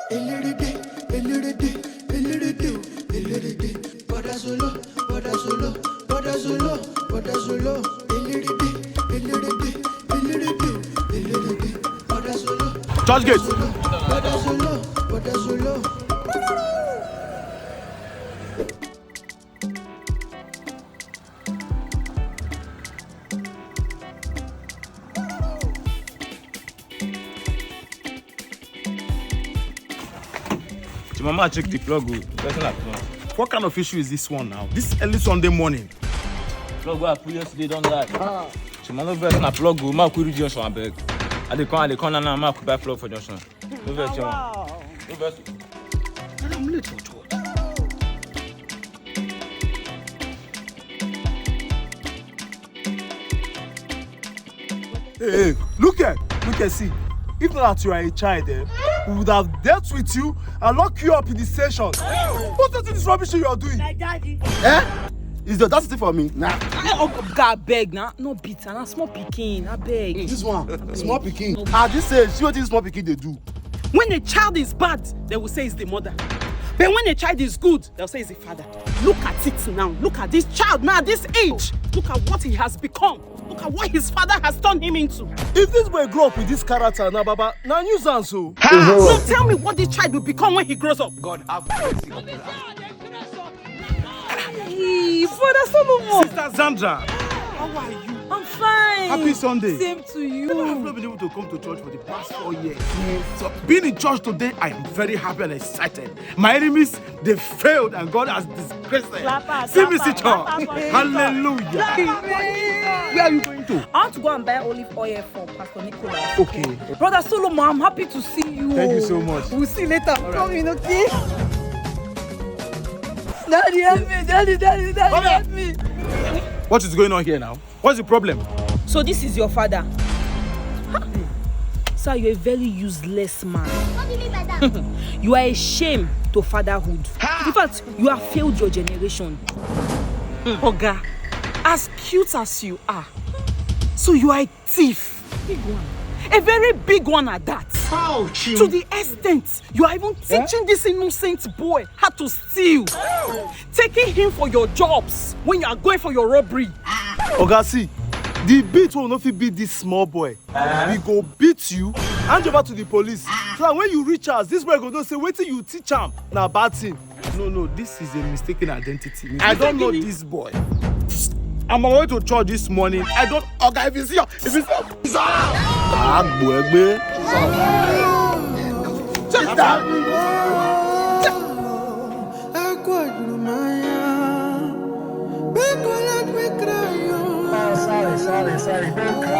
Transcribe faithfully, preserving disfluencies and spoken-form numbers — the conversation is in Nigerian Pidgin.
Church gate. Chimama, check the plug o. Person at plug. What kind of issue is this one now? This early Sunday morning. Plug wey I put yesterday don die. Chimama, no vex, na plug o. Make we reach junction, abeg. I dey come, I dey come now, now. Make we buy plug for junction. No vex, Chimama. No vex. I'm late for church. Hey, hey, look here, look here, see. If not that you are a child, eh, we would have dealt with you and locked you up in the station. What is this rubbish you are doing? My daddy. Eh? Is the audacity for me? Nah. I, oh, God, beg now. No beat, and a small pikin, I beg. This one, small pikin. At this age, see what this small pikin they do. When a child is bad, they will say it's the mother. But when a child is good, they'll say it's the father. Look at it now. Look at this child now, at this age. Look at what he has become. Look at what his father has turned him into. If this boy grow up with this character now, Baba, now nuisance o. No, tell me what this child will become when he grows up. God have mercy upon us. Hey, Brother Solomon. Sister Zandra, how are you? I'm fine. Happy Sunday. Same to you. You know, I've not been able to come to church for the past four years. Yes. So being in church today, I am very happy and excited. My enemies, they failed and God has disgraced them. Clappers, see me, clappers, see church. Clappers. Hallelujah. Where are you going to? I want to go and buy olive oil for Pastor Nicholas. Okay. Brother Solomon, I'm happy to see you. Thank you so much. We'll see you later. All right. Coming, okay? Daddy, help me. Daddy, daddy, daddy, help me. What is going on here now? What's the problem? So this is your father? Ha! Sir, you're a very useless man. What do you mean by that? You are a shame to fatherhood. In fact, you have failed your generation. Oga, as cute as you are, so you are a thief. Big one. A very big one at that. Ouch! To the extent you are even teaching this innocent boy how to steal. Taking him for your jobs when you are going for your robbery. Oga, see, the beat wey we no fit beat this small boy, we go beat you, hand you over to the police. So that when you reach house, this boy go know say wetin you teach am na bad thing. No, no, this is a mistaken identity. I don't know this boy. I'm on my way to church this morning. I don't, Oga, if you see, if you see, Agbo egbe. Sorry, sorry, sorry. Don't cry.